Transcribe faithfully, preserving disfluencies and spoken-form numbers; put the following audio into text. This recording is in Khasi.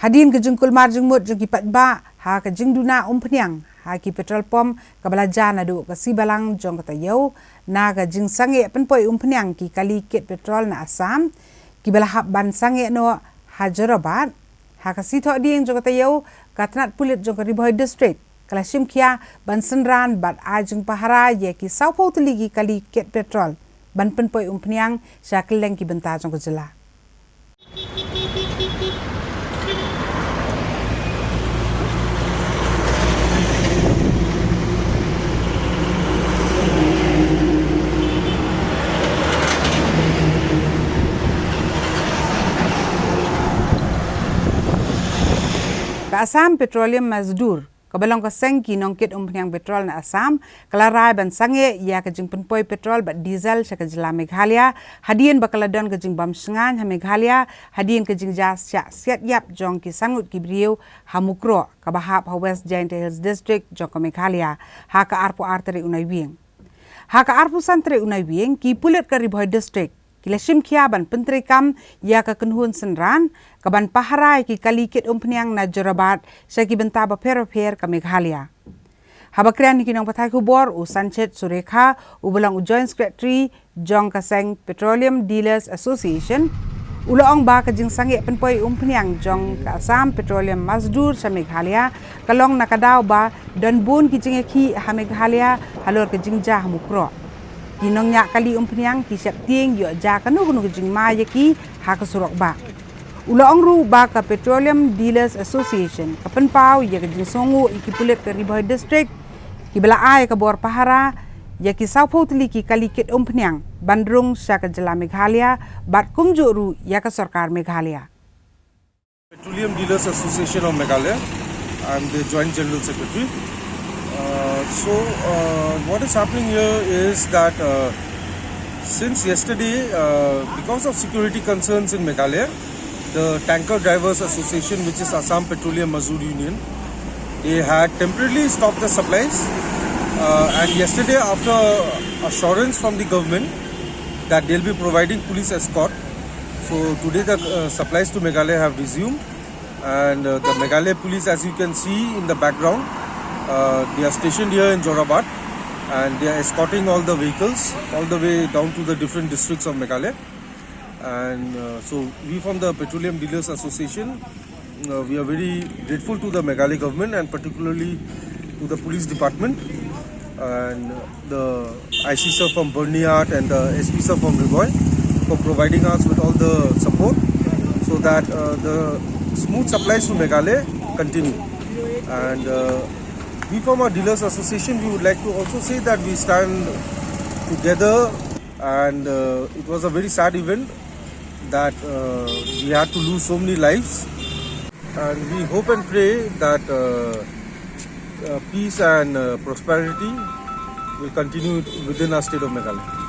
Hadien ka jingkulmar jingmut jong ki paidbah ha ka jingduna umphniang ha ki petrol pump kaba la jia naduh ka sngi Balang jong ka taïew, na ka jingsangeh pynpoi umphniang ki kali kit petrol na Assam kiba la hap ban sangeh noh ha Jorabat ha ka sngi Thohdieng jong ka taïew, ka tnat pulit jong ka Ri Bhoi District ka la shim khia ban synran bad ai jingpahara ïa ki sawphew tylli ki kali kit petrol ban pynpoi umphniang sha kylleng ki bynta jong ka jylla. Ka Assam Petroleum Mazdoor, kaba long ka seng ki nongkit umphniang petrol na Assam, ka la rai ban sangeh ïa ka jingpynpoi petrol bad diesel sha ka jylla Meghalaya, hadien ba ka la don ka jingbam shngaiñ ha Meghalaya hadien ka jingjia siat ïap jong ki san ngut ki briew ha Mukroh, kaba hap ha West Jaintia Hills District jong ka Meghalaya, ha ka arphew ar tarik u Naiwieng. Ha ka arphew san tarik u Naiwieng, ki pulit ka Ri Bhoi District ki la shim khia ban pyntreikam ïa ka kynhun synran kaban pahara ïa ki kali kit umphniang na Jorabat sha ki bynta bapher bapher ka Meghalaya. Haba kren ha ki nongpathai khubor, u Sanchet Surekha, uba long u Joint Secretary jong ka seng Petroleum Dealers Association, u la ong ba ka jingsangeh pynpoi umphniang jong ka Assam Petroleum Mazdoor sha Meghalaya ka long na ka daw ba don bun ki jingïakhih ha Meghalaya halor ka jingjia ha Mukroh. Ki nongñiah kali umphniang ki sheptieng ïoh jia kano kano ka jingma ïa ki ha ka surok bah. U la ong ruh ba ka Petroleum Dealers Association ka pynpaw ïa ka jingsngewnguh ïa ki pulit ka Ri Bhoi District kiba la ai ka bor pahara ïa ki sawphew tylli ki kali kit umphniang ban rung sha ka jylla Meghalaya bad kumjuh ruh ïa ka sorkar Meghalaya. Petroleum Dealers Association of Meghalaya. I'm the Joint General Secretary. Uh, so, uh, what is happening here is that, uh, since yesterday, uh, because of security concerns in Meghalaya, the Tanker Drivers Association, which is Assam Petroleum Mazdoor Union, they had temporarily stopped the supplies. Uh, and yesterday, after assurance from the government that they'll be providing police escort, so today the, uh, supplies to Meghalaya have resumed, and, uh, the Meghalaya police, as you can see in the background, uh, they are stationed here in Jorabat, and they are escorting all the vehicles all the way down to the different districts of Meghalaya. And, uh, so we from the Petroleum Dealers Association, uh, we are very grateful to the Meghalaya government and particularly to the police department and the I C sir from Byrnihat and the S P sir from Ri Bhoi for providing us with all the support so that, uh, the smooth supplies to Meghalaya continue. And, uh, we from our Dealers Association, we would like to also say that we stand together, and, uh, it was a very sad event that, uh, we had to lose so many lives. And we hope and pray that, uh, uh, peace and, uh, prosperity will continue within our state of Meghalaya.